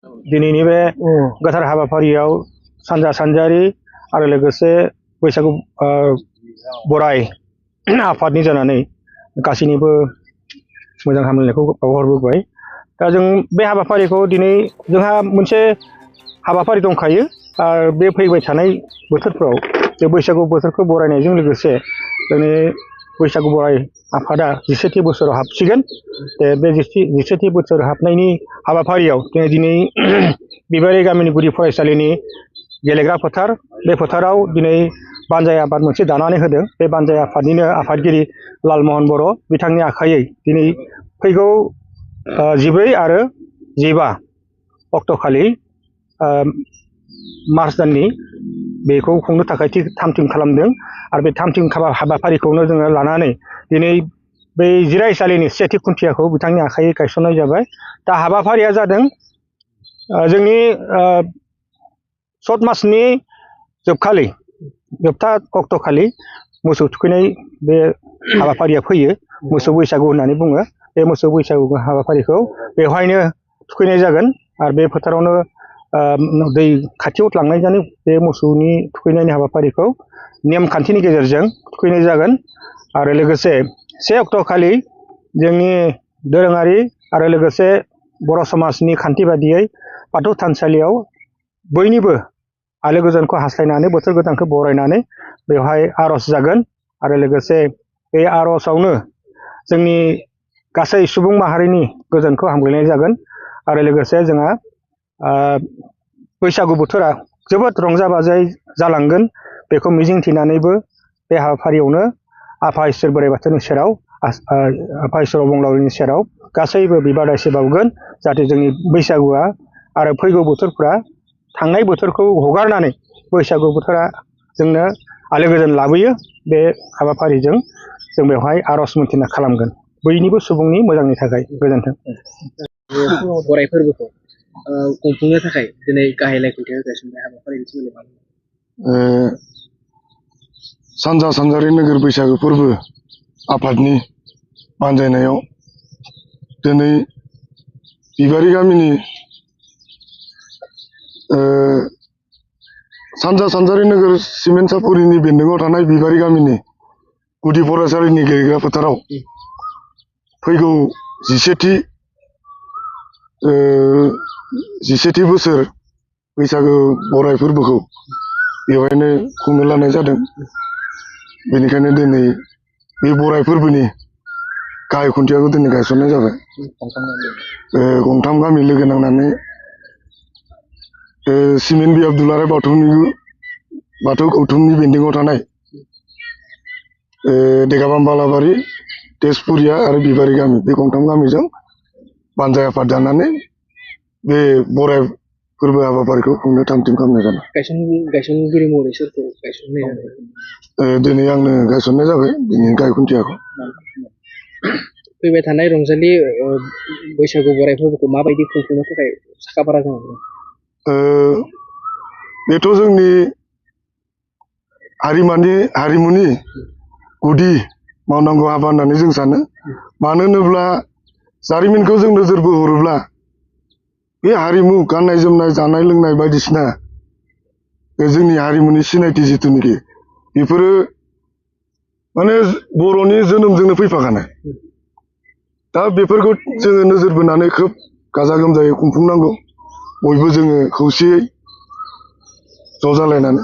दिनैनि बे गोथार हाबाफारियाव सानजा सानजारि आरो लोगोसे बैसागु बराय आफादनि जानानै गासैनिबो मोजां हामलायनायखौ बावहरबोबाय। दा जों बे हाबाफारिखौ दिनै जोंहा मोनसे हाबाफारि दंखायो आरो बे फैबाय थानाय बोथोरफ्राव बे बैसागु बोथोरखौ बरायनायजों लोगोसे जोंनि बैसागु बराय आफादा 17थि बोसोराव हाबसिगोन। बे 17थि बोसोर हाबनायनि हाबाफारियाव दिनै बिबारि गामिनि गुदि फरायसालिनि गेलेग्रा फोथार बे फोथाराव दिनै बानजाय आफाद मोनसे दानानै होदों। बे बानजाय आफादनिनो आफादगिरि लालमहन बर' बिथांनि आखायै दिनै फैगौ 14 आरो 15 अक्ट'खालि मार्च दाननि बेखौ खुंनो थाखाय थाम-थिम खालामदों आरो बे थाम-थिम हाबाफारिखौनो जोङो लानानै दिनै बै जिरायसालिनि सेथि खुन्थियाखौ बिथांनि आखाइयै गायसननाय जाबाय। दा हाबाफारिया जादों जोंनि सत मासनि जोबथा अक्ट'खालि मोसौ थुखैनाय बे हाबाफारिया फैयो। मोसौ बैसागु होननानै बुङो। बे मोसौ बैसागु हाबाफारिखौ बेवहायनो थुखैनाय जागोन आरो बे फोथारावनो दै खाथियाव लांनायजानो बे मोसौनि थुखैनायनि हाबाफारिखौ नेमखान्थिनि गेजेरजों थुखैनाय जागोन। आरो लोगोसे 1 अक्ट'खालि जोंनि दोरोङारि आरो लोगोसे बर' समाजनि खान्थि बादियै बाथौ थानसालियाव बयनिबो आलो गोजोनखौ हास्थायनानै बोथोर गोदानखौ बरायनानै बेवहाय आर'ज जागोन आरो लोगोसे बे आर'जआवनो जोंनि गासै सुबुं माहारिनि गोजोनखौ हामग्लायनाय जागोन आरो लोगोसे जोंहा बैसागु बोथोरा जोबोद रंजा बाजायै जालांगोन बेखौ मिजिंथिनानैबो बे हाबाफारियावनो आफा इसोर बोराइ बाथौनि सेराव आफा इसोर अबंलावरिनि सेराव गासैबो बिबार दायसे बावगोन जाहाथे जोंनि बैसागुआ आरो फैगौ बोथोरफ्रा थांनाय बोथोरखौ हगारनानै बैसागु बोथोरा जोंनो आलो गोजोन लाबोयो। बे हाबाफारिजों जों बेवहाय आर'ज मोनथिना खालामगोन बयनिबो सुबुंनि मोजांनि थाखाय। गोजोन्थों। बराय फोरबोखौ खुंफुंनो थाखाय दिनै गाहाय खुन्थिया गायसननाय हाबाफारिनि सोमोन्दै सानजा सानजारि नोगोर बैसागु फोरबो आफादनि बानजायनायाव दिनै बिबारि गामिनि सानजा सानजारि नोगोर सिमेन्टसापुरिनि बेन्दोङाव थानाय बिबारि गामिनि गुदि फरायसालिनि गेलेग्रा फोथाराव फैगौ 17थि बोसोर बैसागु बराय फोरबोखौ बेवहायनो खुंनो लानाय जादों। बेनिखायनो दिनै बे बराय फोरबोनि गाहाय खुन्थियाखौ दिनै गायसननाय जाबाय। गंथाम गामि लोगो नांनानै सिमेन्ट बियाब दुलाराय बाथौ गौथुमनि बेन्दोङाव थानाय देगाबाम बालाबारि तेजपुरिया आरो बिबारि गामि बे गंथाम गामिजों बानजाय आफाद दानानै बे बराय फोरबो हाबाफारिखौ खुंनो थाम-थिम खालामनाय जादों। गायसनगिरि महरै सोरखौ गायसननाय जादों? दिनै आंनो गायसननाय जाबाय दिनै गाहाय खुन्थियाखौ। फैबाय थानाय रंजालि बैसागु बराय फोरबोखौ माबायदि खुंफुंनो थाखाय साखाफारा जानांगौ? बेथ' जोंनि हारिमुनि गुदि मावनांगौ हाबा होननानै जों सानो। मानो होनोब्ला जारिमिनखौ जों नोजोर बोहरोब्ला बे हारिमु गाननाय जोमनाय जानाय लोंनाय बायदिसिना जोंनि हारिमुनि सिनायथि जिथुनिखि बेफोरो माने बर'नि जोनोमजोंनो फैफाखानाय। दा बेफोरखौ जोङो नोजोर बोनानै खोब गाजा गोमजायै खुंफुंनांगौ बयबो जोङो खौसेयै ज' जालायनानै।